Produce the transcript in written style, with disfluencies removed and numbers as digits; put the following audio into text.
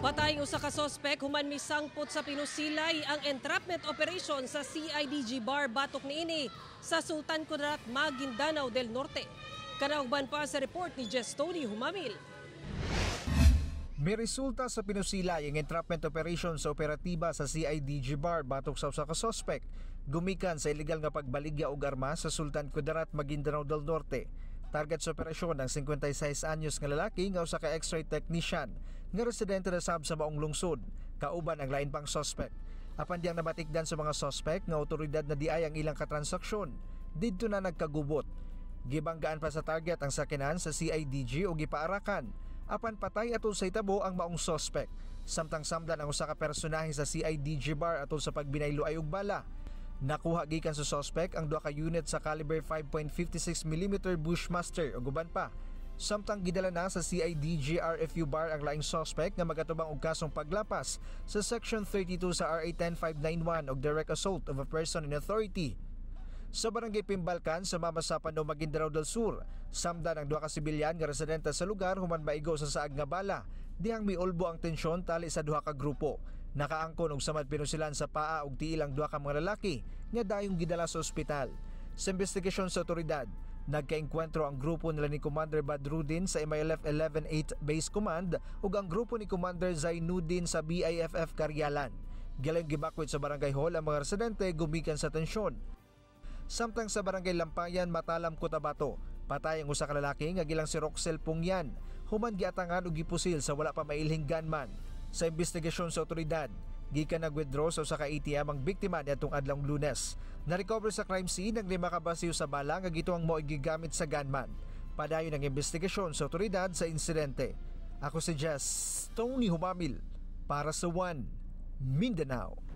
Patay usa ka sospek human misangpot sa pinusilay ang entrapment operation sa CIDG bar batok niini sa Sultan Kudarat, Maguindanao del Norte. Kanauban pa sa report ni Jess Tony Humamil. May resulta sa pinusilay ang entrapment operation sa operatiba sa CIDG bar batok sa usa ka sospek gumikan sa ilegal nga pagbaligya og armas sa Sultan Kudarat, Maguindanao del Norte. Target sa operasyon ang 56 anyos nga lalaki nga usa ka X-ray technician nga residente na sab sa maong lungsod, kauban ang lain pang sospek. Apan diyang nabatikdan sa mga sospek nga otoridad na diay ang ilang katransaksyon, didto na nagkagubot. Gibanggaan pa sa target ang sakyanan sa CIDG o gipaarakan. Apan patay atol sa itabo ang maong sospek. Samtang samdan ang usa ka personahe sa CIDG bar atol sa pagbinaylo ay og bala. Nakuha gikan sa sospek ang duha ka unit sa caliber 5.56 mm Bushmaster ug uban pa. Samtang gidala na sa CIDG RFU bar ang laing sospek nga magatubang og kasong paglapas sa Section 32 sa RA 10591 og direct assault of a person in authority. Sa barangay Pimbalkan sa Mamasapano, Maguindanao del Sur, samdan ang duha ka sibilyan nga residente sa lugar human maigo sa saag nga bala. Dihang miulbo ang tensyon tali sa duha ka grupo. Nakaangkon og samad pinusilan sa paa ug tiil ang duha ka mga lalaki nga dayong gidala sa ospital. Sa investigasyon sa otoridad, nagkaengkwentro ang grupo nila ni Commander Badrudin sa MILF 11-8 Base Command ug ang grupo ni Commander Zainuddin sa BIFF Karyalan. Gilang gibakwit sa barangay hall ang mga residente gumikan sa tensyon. Samtang sa barangay Lampayan, Matalam, Cotabato, patay ang usa ka lalaki nga gilang si Roxel Pungyan human giatangan og gipusil sa wala pa mailhing gunman. Sa investigasyon sa otoridad, gikan nag-withdraw sa usa ka ATM ang biktima niadtong adlawng Lunes. Na-recover sa crime scene ang 5 ka basiyo sa bala nga gituang mo gigamit sa gunman. Padayon ang investigasyon sa otoridad sa insidente. Ako si Jess Tony Humamil para sa One Mindanao.